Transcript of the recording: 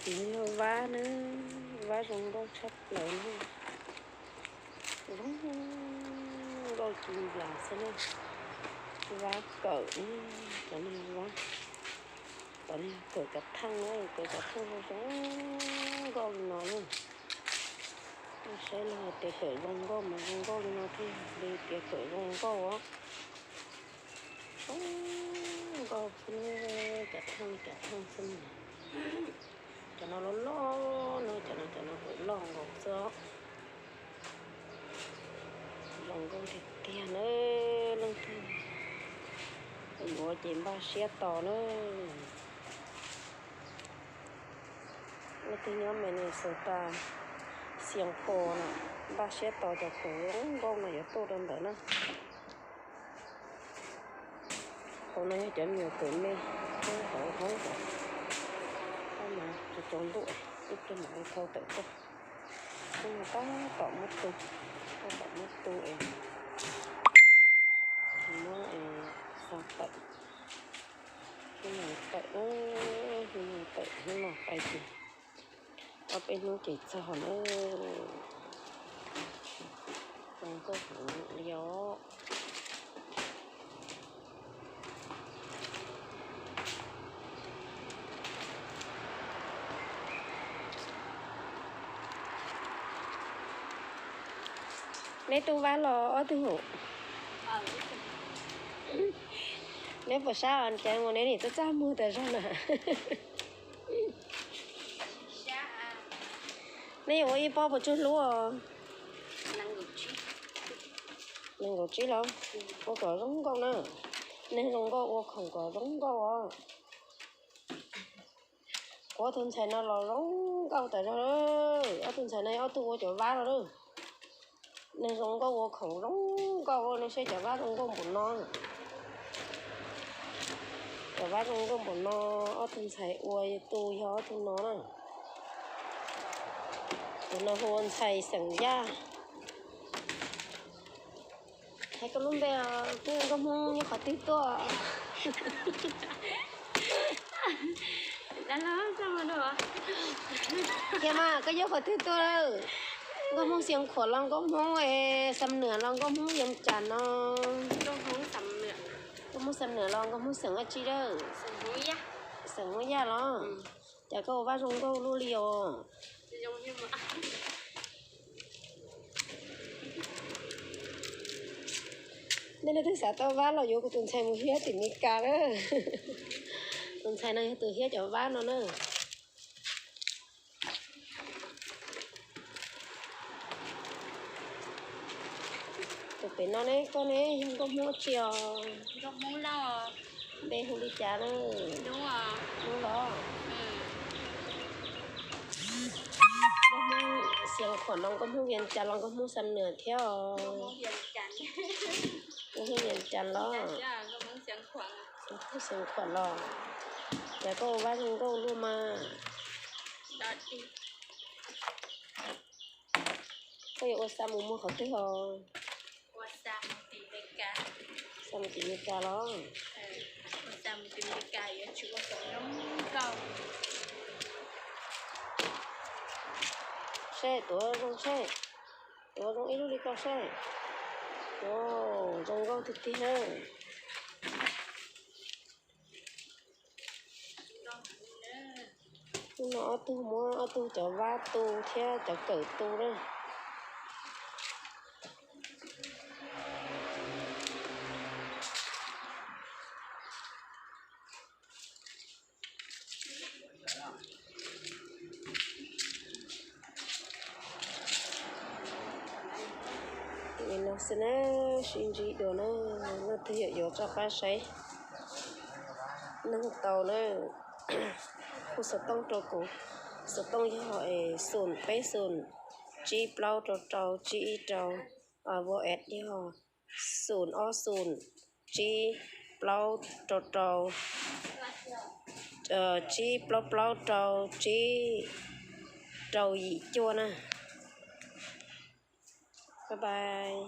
Tiv niag vab na, vab zoo nkauj tshaj plaws na. Zoo nkauj ci nplas xwb na. Vab kawm, cov niag vab, cov niag kawm cov theej na, kawm cov theej zoo zoo nkauj li no na. Saib luag hais tias kawm zoo nkauj mas zoo nkauj li no thiab, li tias kawm zoo nkauj os. Zoo nkauj xwb, cov theej cov theej xwb. Cov no loj loj na, cov no cov no kuj loj nkaus xwb. Zoo nkauj tiag tiag na, leej twg yuav ces npaj siab tos na. Leej twg nyob Minnesota, Saint Paul na, npaj siab tos cov kawm zoo nkauj no yuav tuaj rau ntawm na. Hauv no yog cov me nyuam kawm me, hauv hauv, mas tsaus ntuj, ib pliag mam li thau tawm tuaj. Tab tom muab tu, tab tom muab tu es muab xa tawm. Hnub no tawm, hnub no tawm, hnub no pais ces ob peb hnub ces txog na. Zoo nkauj heev li os. Neb tu vab los ob tug? Neb puas sab os, cas ua neb nim txaj txaj muag tas zog na? Neb yuav ua ib pob puas tsawg lub os? Nees nkaum tsib los? Ua kom zoo nkauj na. Neeg zoo nkauj ua khoom kom zoo nkauj os. Kuv ob tug ntxhais no los zoo nkauj tas zog. Ob tug ntxhais no ob tug ua cov vab los lawm. Neeg zoo nkauj ua khoom zoo nkauj, nej saib cov vab zoo nkauj npaum no. Cov vab zoo nkauj npaum no, ob tug ntxhais ua, tus yog ob tug no na. Tus no hu ua ntxhais xeem Yaj. Hais koj lub npe os, nkauj Hmoob nyob qhov twg tuaj? Thiab mas koj nyob qhov twg tuaj? Nkauj Hmoob Xeev Khuam los nkauj Hmoob Xam Nuam los nkauj Hmoob Vias Cas no? Nkauj Hmoob Xam Nuam los nkauj Hmoob xeem dab tsi lawm? Xeem Hmoob Yaj los? Cas koj ua vab zoo nkauj luaj li os. Nej leej twg xav tau vab los yuav kuv tus ntxhais mus hiab tim Mes Kas na. Tus ntxhais no yog tus hiab cov vab no na. Tus pem no ne, koj ne yog nkauj Hmoob tsi os? Npe hu li cas na? Hnub los? Nkauj Hmoob Xeev Khuam los nkauj Hmoob Vias Cas los nkauj Hmoob Xam Nuam thiab os. Nkauj Hmoob Vias Cas los? Nkauj Hmoob Xeev Khuam los? Cas koj ua vab zoo nkauj luaj mas. Koj yuav ua xa mus muag qhov twg os? Xa mus tim Mes Kas los? Seb tuav zoo seb, tuav zoo ib lub li koj seb. Ua zoo nkauj tiag tiag. Hnub no ob tug muab ob tug cov vab tu thiab cov kawm tu na. Li no xwb na, sib ntsib dua na, leej twg yog yuav rov qab saib, nug tau na. Hu xov tooj rau kuv, xov tooj yog xoom peb xoom tsib plaub rau rau tsib ib rau, WhatsApp yog xoom ob xoom tsib plaub rau rau tsib plaub plaub rau tsib rau yim cuaj na. Bye bye.